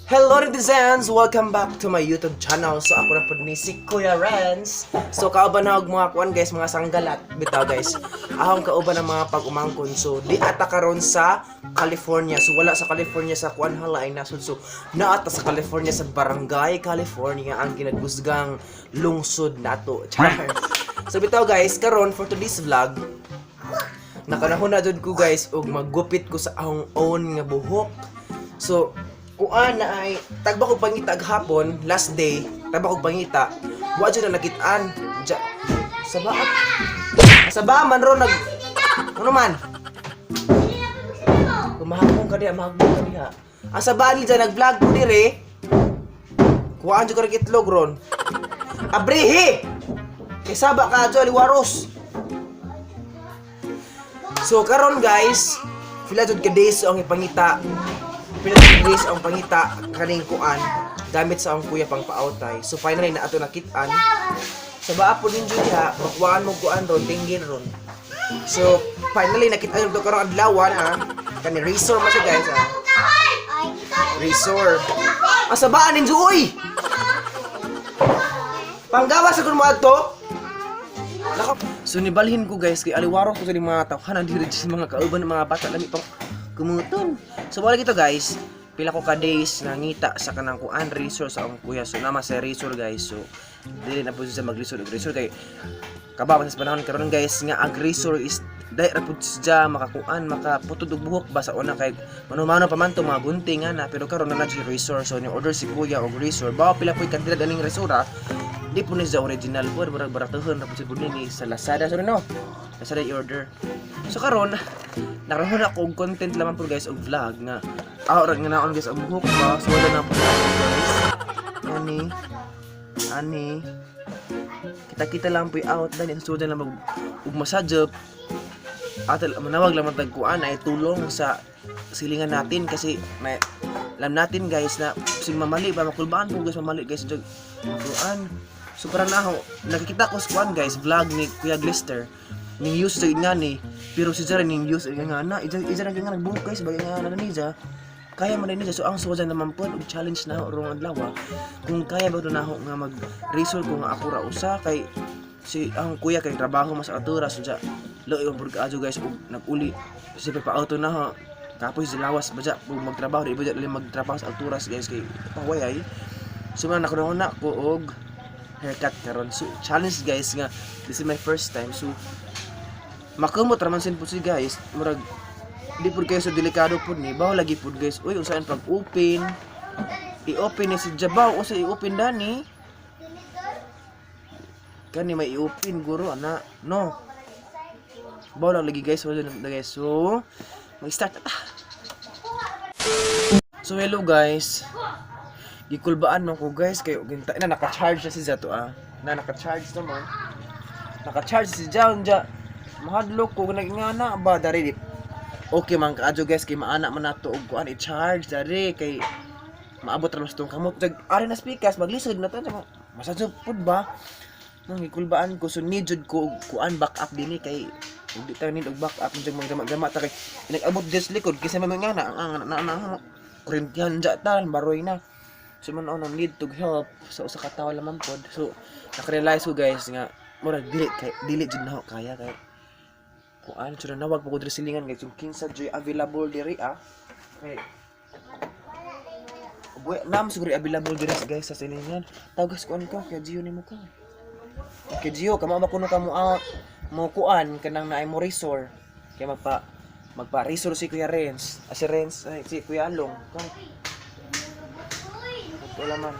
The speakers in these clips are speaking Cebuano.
Hello, netizens! Welcome back to my YouTube channel. So ako na po ni si Kuya Renz. So kauban na og mga kuan, guys, mga sanggalat bitaw, guys. Ahong kauban ng mga pag-umangkon. So di ata karon sa California. So wala sa California sa kuan hala ay nasud. So naata sa California, sa Barangay California, ang kinagusgang lungsod nato. Char. So bitaw, guys, karon for today's vlog, nakanahon na jud ko, guys, og maggupit ko sa akong own nga buhok. So, kuan na ay tagba ko pangita hapon, last day, tagba ko pangita. Wa jud na nakitaan. Ja, sa ba? Sa ba man ro nag ano man? Kumahagong ka diha, mahagong ka diha. Ang sa ba ni dyan, nag-vlog ko dire. Kuhaan jud ko rin itlog ron. Abrihi! Kay saba ka, jo, liwaros. So karon, guys, pila jud ka days ang ipangita. Pila jud ka days ang pangita kaning kuan gamit sa ang kuya pang paawtay. So finally na ato nakit-an. Sa baa po ninyo diha, makuhaan mo kuan ron, tinggin ron. So finally nakit-an to karong adlaw ah. Kani razor man siya, guys, ah. Razor. Asa baa ninyo, oy? Panggawa sa kun mo adto? Nako. So nibalhin ko, guys, kay aliwaro ko sa mga tawhanan diri sa mga kauban ng mga bata lami pang kumuton. So wala gito, guys. Pila ko ka days nangita sa kanang kuan razor sa akong kuya. So nama sa razor, guys. So dili na po siya maglisod og razor kay kabaw sa panahon karon, guys, nga ang razor is dai ra pud siya makakuan, makaputod og buhok ba. Sa una kay mano-mano pa man to, mga gunting nga na, pero karon na na siya razor. So ni order si kuya og razor. Bawa pila po'y kantidad aning razor ah. Di po ni siya original po, murag baratuhon ra po siya po ni sa Lazada. So no, Lazada i-order. So karon nakaroon ako og content lamang po, guys, og vlog nga ah ra nga naon, guys, ang buhok ba. So wala na po guys, ani ani kita-kita lang po yung out dani. So lang mag ug massage at manawag lang man tagkuan ay tulong sa silingan natin kasi may alam natin, guys, na sing mamali ba, makulbaan po, guys, mamali, guys, jud kuan. So para na ako nakikita ko sa kuan, guys, vlog ni Kuya Glister ning use sa nga ni, pero si Jara ning use nga na ija ija nga nagbuhok, guys, bagay nga na niya kaya man din niya. So ang suwajan naman po og challenge na rong adlaw kung kaya ba na ako nga mag resort ko nga ako ra usa kay si ang kuya kay trabaho mas atura. So ja lo yung pud kaadyo, guys, ug nag-uli siyempre pa auto na ha kapoy sa lawas ba ja ug magtrabaho di ba ja dali magtrabaho sa alturas, guys, kay paway ay. So man nakaroon na ko og haircut karon. So challenge, guys, nga this is my first time. So makamot ra man sin po si, guys, murag di pud kayo sa delikado pud ni bawo lagi pud, guys. Uy, unsaan pag open? I-open ni si Jabaw o sa i-open dani kani may i-open guro ana no. Bawo lang lagi, guys, wala na, guys. So mag-start na ta. So hello, guys, gikulbaan man ko, guys, kay ginta na naka-charge na si Zato ah. Na naka-charge naman, naka-charge si Jaon ja mahadlok ko nagingana ba dari. Okay man kaadyo, guys, kay maana man nato og kuan i-charge dari kay maabot ra mas tong kamot. Jag ari na speakers maglisod na to, masadyo pud ba nang gikulbaan ko. So need jud ko og kuan back up dinhi kay ug di ta need og back up jud magdama-dama ta kay nag-abot des likod kaysa man nga na ang na na kurentihan ja ta baroy na. So man ono need to help sa usa ka tawo lamang pod. So naka-realize ko, guys, nga murag dili kay dili jud na kaya kay kuan. So nawag po ko diri silingan, guys, yung kinsa joy available diri ah kay buwe nam siguro available diri, guys, sa silingan. Tawag kuan ko kay Gio nimo ka. Okay Gio, kamo ba kuno ka mo out mo kuan kanang naay mo resort kay magpa magpa resort si Kuya Renz, ah, si Renz ay si Kuya Along kang wala man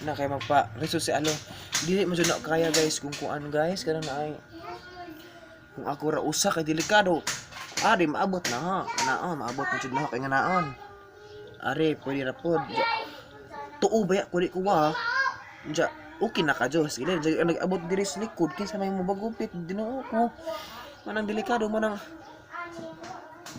na kay magpa resort si Along. Dili mo jud na kaya, guys, kung kuan, guys, kanang naay kung ako ra usa kay delikado. Ari maabot na ha naa maabot mo jud na kay nga naon ari pwede ra pod. Tuo ba ya kuli ko wa ja okay na ka Diyos sige ja nag-abot diri sa likod kinsa may mobagupit Ginoo ko manang delikado manang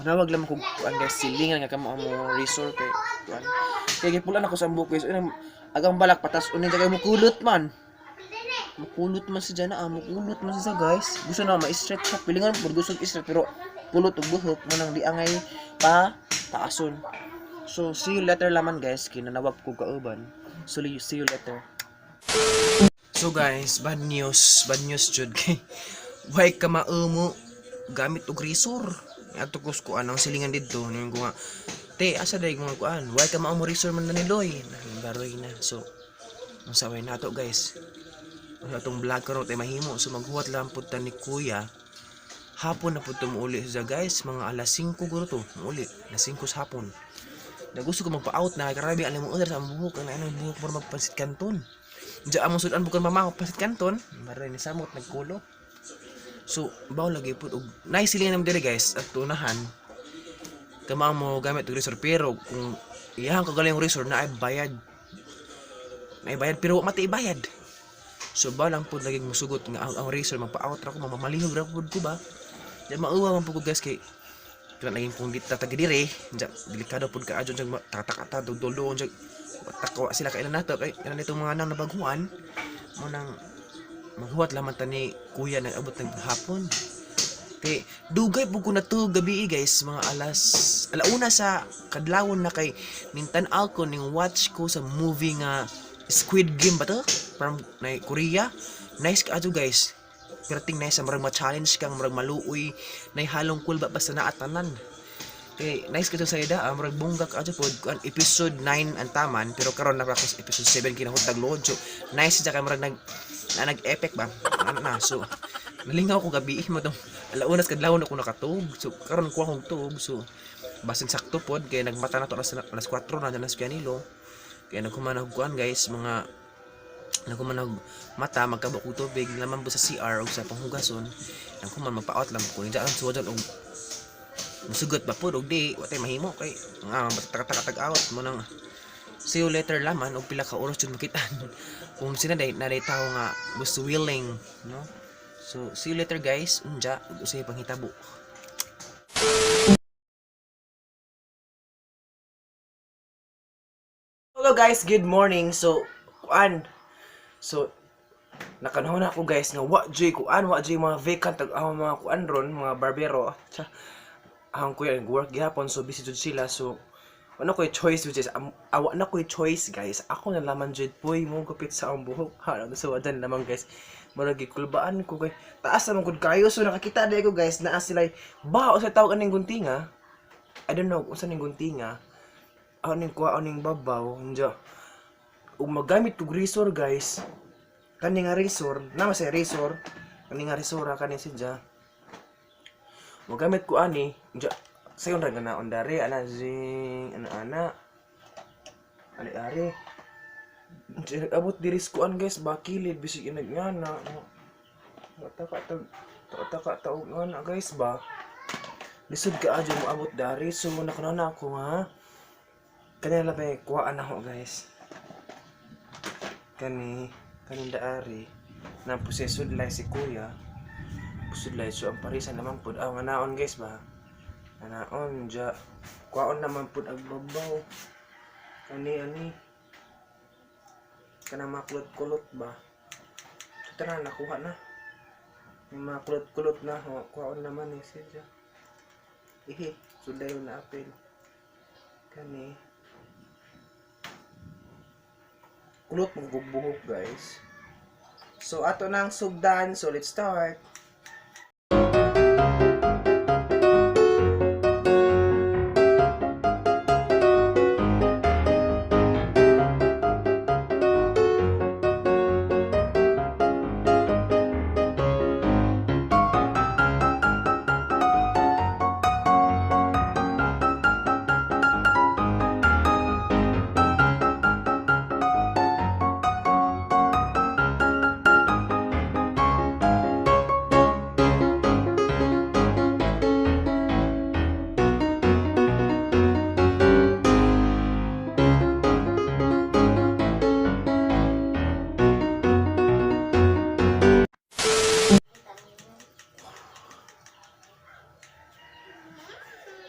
manawag lang ko kuan, guys, silingan nga kamo mo resort kay kuan kay gipulan ako sa buhok, guys. Unang agang balak patas unin kay mukulot man, mukulot man si Jana ah, mukulot man siya, guys. Gusto na ma-stretch siya, pilingan pud gusto i-stretch pero kulot og buhok manang di angay pa taason. So see you later laman, guys, kinanawag ko kauban. So see you later. So guys, bad news jud kay way ka maumo gamit og resor. Ato ko sa kuan ang silingan didto ningon ko nga, "Te, asa day mga kuan? Way ka maumo resor man na ni Loy." Baroy na. So unsa way nato, guys? Ang atong vlog karon tay mahimo. So maghuwat lang pud ta ni Kuya. Hapon na pud to muuli siya, guys, mga alas 5 guro to muuli, alas 5 sa hapon. Na gusto ko magpa-out na karabi alam mo sa among buhok ang anong buhok mo magpansit kanton. Diya among sudan bukan mama pansit kanton. Baroy ni samot nagkulot. So, bawo lagi pud og nice sila naman diri, guys, at tunahan. Kama mo gamit og resort, pero kung iyang kagaling resort na ay bayad. Na ay bayad pero wa mati ibayad. So ba lang pud lagi musugot nga ang resort magpa-out ra ko, mamamalihog ra pud ko ba. Di mauwa man pud ko, guys, kay kana lagi kung di ta taga dire, diya delikado pud ka adyo diyan tatakata dudol diyan takawa sila kailan nato kay kana nitong mga nang nabaguan mo nang maghuwat lamang ta ni Kuya nag-abot ng hapon. Kay dugay pud ko na to gabi, guys, mga alas alauna sa kadlawon na kay ning tan-aw ko ning watch ko sa movie nga Squid Game ba to? From na Korea. Nice ka adto, guys. Perting nice, murag ma-challenge kang murag maluoy nay halong cool ba, basta naa tanan. Kay nice ka sa ida, murag bongga ka adto pod kuan episode 9 ang taman pero karon na ako sa episode 7 kinahutag load. So nice siya kay murag nag na nag-epic ba. Ano na, so nalingaw ko gabi mo tong alaunas kadlawon ako nakatug. So karon kuha kog tuog, so basin sakto pod kay nagmata na to alas alas 4 na dyan sa Pianilo. Kaya nagkuman og kuan, guys, mga nagkuman og mata magkabok og tubig laman po sa CR og sa panghugason. Nagkuman magpa-out lang ko diyan so dyan og musugot ba pod og di wa tay mahimo kay nga taka out mo nang see you later laman og pila ka oras jud makitaan kung sina day na day tao nga was willing, no? So see you later, guys, unja ug usay panghitabo. Hello guys, good morning. So kuan, so nakanahon ako, guys, nga wa joy kuan, wa joy mga vacant ag ang mga kuan ron, mga barbero. Tsa, ang kuya work gihapon, so busy jud sila, so wala ko'y choice, which is awa na ko'y choice, guys. Ako na laman jud poy mo gupit sa akong buhok ha. So wadan lamang, guys, murag gikulbaan ko kay taas naman gud kayo. So nakakita dai ko, guys, naa sila ba o sa tawag aning guntinga. I don't know kung sa ning guntinga aning kuha aning babaw nya ug maggamit og razor, guys. Kani nga razor na sa razor, kani nga razor kani siya mogamit ko ani nya sayon ra gana on dare ana zing ana ana ali ari. Diya, nag-abot diri sa kuan, guys, bakilid bisig inag ngana. Taka tag taka ta og ngana, guys, ba. Lisod ka adyo mo abot dari, so nakunana ako nga kanila pa kuhaan ako, guys. Kani kaning daari na posesudlay si Kuya. Sudlay, so ang parisan naman pud aw nga naon, guys, ba. Naon ja kuhaon naman pud ang babaw. Kani ani kanang mga kulot-kulot ba. So tara, nakuha na. Yung mga kulot-kulot na ho, kuhaon naman eh siya. Ihi, sudlay na apel. Kani kulot mong buhok, guys. So ato nang sugdan, so let's start.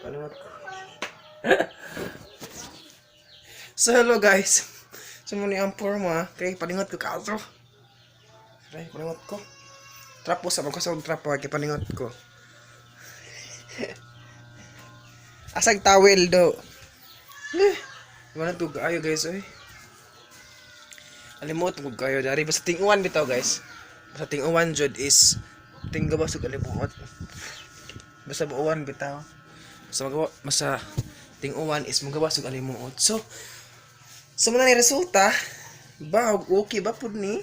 Palimot ko. So hello guys. So mo ni ang forma kay palingot ko kaso. Aray, palingot ko. Trapo sa magkasog trapo kay palingot ko. Asag towel do. Eh, wala to kaayo, guys, oy. Alimuot ko kayo dari basta tinguan bitaw, guys. Basta tinguan jud is tinggawas og alimuot. Basta buuan bitaw. Basta magawa basta tinguan is magawas og alimuot. So sa mga ni resulta, ba okay ba pud ni?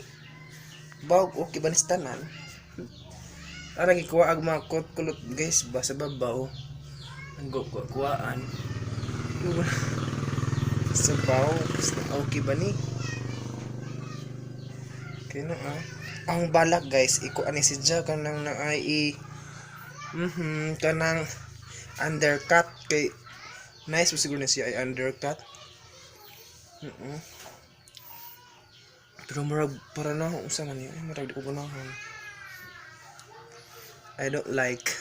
Ba okay ba ni sa tanan? Arang ikuha ang mga kulot-kulot, guys, ba sa babaw. Ang kuhaan. Sa baw, okay ba ni? Okay na ah. Ang balak, guys, iko ani si Jack kanang na ay i kanang undercut kay nice mo siguro na siya ay undercut. Pero murag para na unsa man niya, ay murag di ko ganahan. I don't like.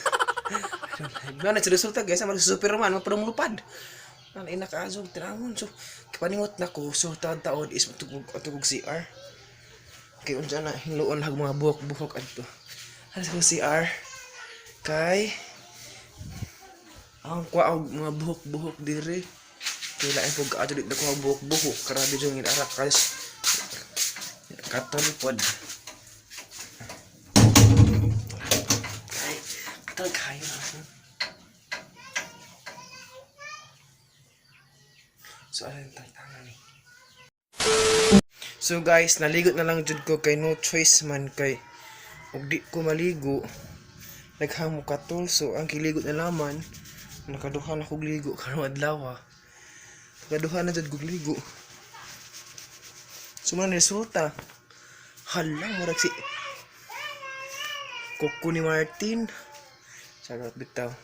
I don't like. Ba na sa resulta, guys, ang Superman mapadung lupad. Ano ina kaazog tinawon, so kapaningot na ko, so taod-taod is matugog atugog CR. Kay unsa na hinluon hag mga buhok-buhok adto. Ano sa CR? Kay ang kuha og mga buhok-buhok diri. Kay lain po kaadto di ko mga buhok-buhok, karabi jud ngil arak guys. Katol pod. Kay katol kayo na. So ano yung tangtangan ni? So guys, naligo na lang jud ko kay no choice man kay ug di ko maligo naghamo katol, so ang kiligo na laman nakaduha na kog ligo karong adlaw. Nakaduha na jud kog ligo. So man resulta. Hala, murag si Coco ni Martin. Charot bitaw.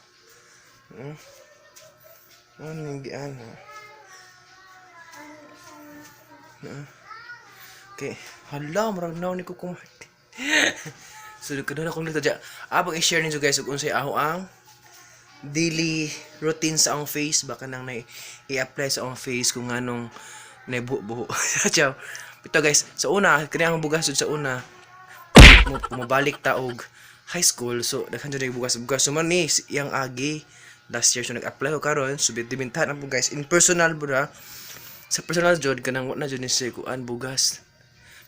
Ano yung giano? Okay. Hala, murag naw ni Coco Martin. So, kaduna akong dito dya. Abang i-share ninyo, guys, ug unsay aho ang daily routine sa akong face. Baka nang na i-apply sa akong face kung anong naibuho-buho. Ciao. Ito, guys, sa una, kani ang bugas sa una, mobalik ta og high school, so daghan jud bugas bugas. So man ni iyang agi last year, so nag-apply ko karon, so bibintahan na po, guys, in personal bro. Sa personal jud kanang wa na jud ni siya kuan bugas.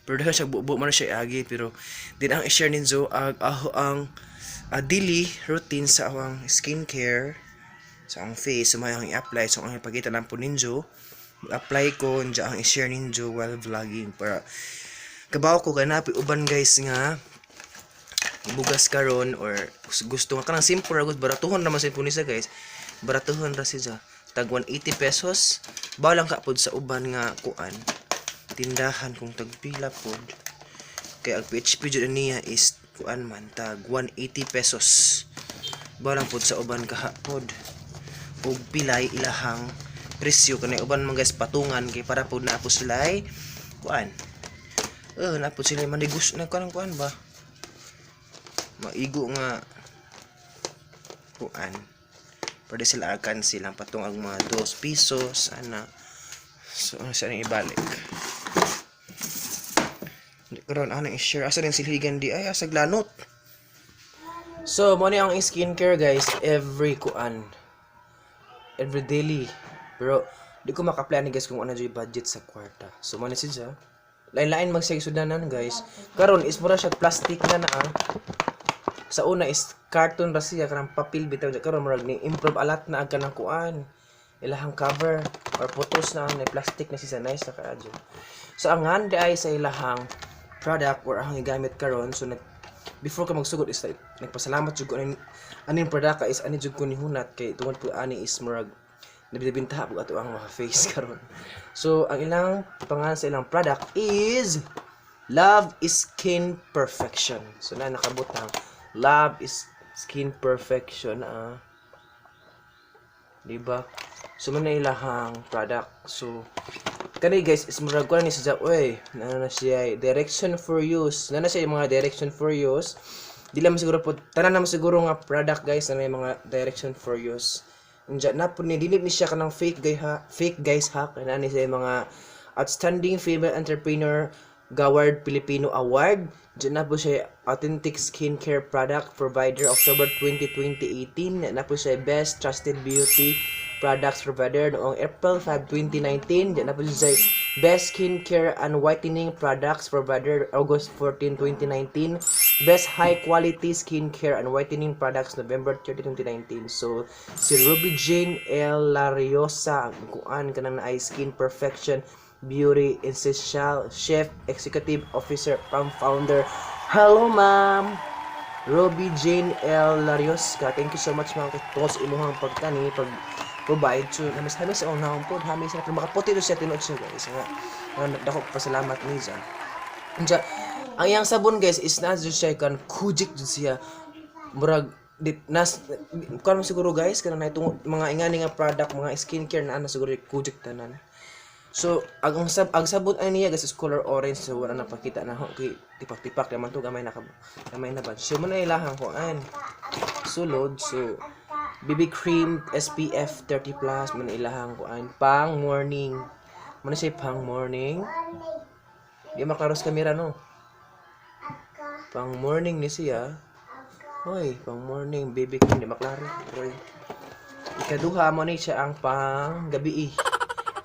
Pero daghan siya bubo man siya agi, pero din ang i-share ninyo ag aho ang daily routine sa akong skincare sa akong face. So may ang i-apply, so ang ipakita lang po ninyo mag-apply ko diyan ang i-share ninyo while vlogging para kabaw ko ganapi uban, guys, nga bugas karon or gusto nga kanang simple ra gud, baratuhon naman sa ni siya, guys, baratuhon ra siya, tag 180 pesos. Bawal lang ka pod sa uban nga kuan tindahan kung tagpila pod kay ang PHP jud niya is kuan man tag 180 pesos. Bawal lang pod sa uban kahapod ug pilay ilahang presyo kanay uban man, guys, patungan kay para pod naa po sila ay kuan eh naa pod sila manegosyo na kanang kuan ba maigo nga kuan. Pwede sila akan silang patong ang mga 2 pesos ana. So ano siya nang ibalik. Hindi karon anang i-share asa rin silhigan di ay asa glanot. So mo ni ang skincare, guys, every kuan, every daily, pero di ko maka-apply ani, guys, kung ano jud budget sa kwarta. So mo ni siya, lain-lain mag siya sudanan, guys. Karon is mura siya plastic na na ah. Sa una is carton ra siya kanang papel bitaw. Karon murag ni improve alat na ag kanang kuan ilahang cover or photos na ang plastic na siya, nice na kaadyo. So ang handa ay sa ilahang product or ang gigamit karon, so nag before ka magsugod is like, nagpasalamat jud ko aning aning product is ani jud ko ni hunat kay tungod po ani is murag nabibintaha po ato ang mga face karon. So ang ilang pangalan sa ilang product is Love is Skin Perfection. So na nakabutang Love is Skin Perfection ah. Di ba? So man na ilahang product. So kani, guys, is murag ko ni siya oy, na na siya direction for use. Na na siya yung mga direction for use. Di lang siguro po tanan naman siguro nga product, guys, na may mga direction for use. Unja na po ni dili ni siya kanang fake guy ha, fake, guys, ha. Kana ni siya mga outstanding female entrepreneur Gaward Filipino Award. Diyan na po siya authentic skincare product provider October 20, 2018. Na po siya best trusted beauty Products Provider noong April 5, 2019. Diyan na po siya Best Skincare and Whitening Products Provider August 14, 2019. Best High Quality Skincare and Whitening Products November 30, 2019. So, si Ruby Jane L. Lariosa, ang kuan kanang naay Skin Perfection Beauty Essential Chef Executive Officer from founder. Hello, ma'am! Ruby Jane L. Larioska. Thank you so much, ma'am, kay sa imuhang pagkani pag provide. So, hamis hamis ang naong po, hamis na pero makaputi to siya tinuod siya, guys. Nga dako pasalamat ni siya. Unsa ang iyang sabon, guys, is na jud siya kan kujik jud siya. Murag di, nas kuan mo siguro, guys, kanang na itong mga ingani nga product, mga skincare na ana siguro kujik tanan. So, ang sabon ay niya, guys, is color orange, so wala na pakita na ho kay tipak-tipak naman to, gamay na ka, gamay na ba. So mo na ilahang kuan. Sulod, so BB cream SPF 30 plus man ilahang kuan pang morning. Mo na siya pang morning. Di maklaro sa kamera, no. Pang morning ni siya. Hoy, pang morning BB cream, di maklaro. Pero ikaduha mo ni siya ang pang gabi,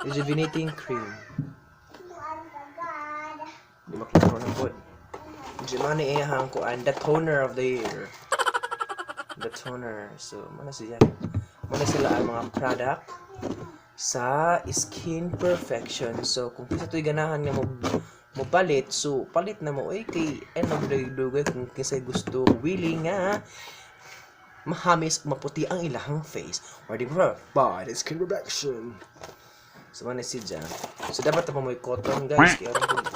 rejuvenating cream. Di maklaro na po. Di man ni iyahang kuan, the toner of the year. The toner. So, mana siya. Mana sila ang mga product sa Skin Perfection. So, kung kinsa to'y ganahan nga mo palit, so palit na mo, oy, kay end of the dugay kung kinsay gusto willing nga mahamis maputi ang ilahang face or di ba by the Skin Perfection. So man si dyan. So dapat pa mo'y cotton, guys, kaya aron kung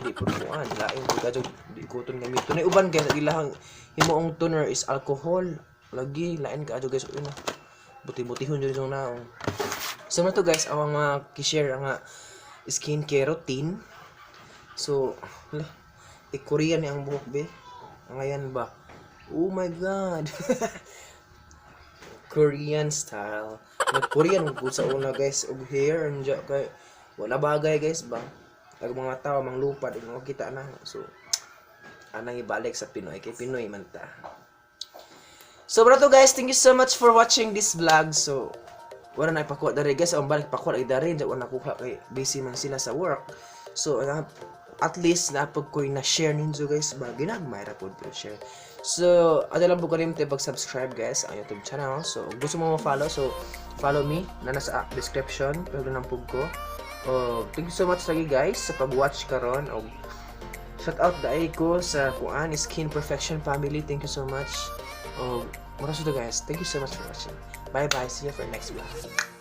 di po kuan lain po kadyo di cotton gamiton. Nay uban, guys, ang ilahang himuong toner is alcohol. Lagi lain kaadyo, guys, uy na. Buti-butihon jud yung naong. So na to, guys, ang mga ki-share ang skincare routine. So, hala, i-Korean ni ang buhok be. Ang ayan ba? Oh my God. Korean style. Nag-Korean ko sa una, guys, og hair anja kay wala bagay, guys, ba. Ag mga tao manglupad ug kita na. So anang ibalik sa Pinoy kay Pinoy man ta. So bro to, guys, thank you so much for watching this vlog. So wala na ipakuha dari, guys, ang balik pakuha ay dari wala nakuha kay busy man sila sa work. So at least napag ko'y na share ninyo, guys, ba ginagmay ra pod ko share. So ada lang po kalimte pag-subscribe, guys, ang YouTube channel. So gusto mo mo-follow, so follow me na nasa description pero nang pug ko. Oh, thank you so much lagi, guys, sa pag-watch karon og shout out daay ko sa kuan Skin Perfection family. Thank you so much. Oh, mura to, guys. Thank you so much for watching. Bye bye. See you for next vlog.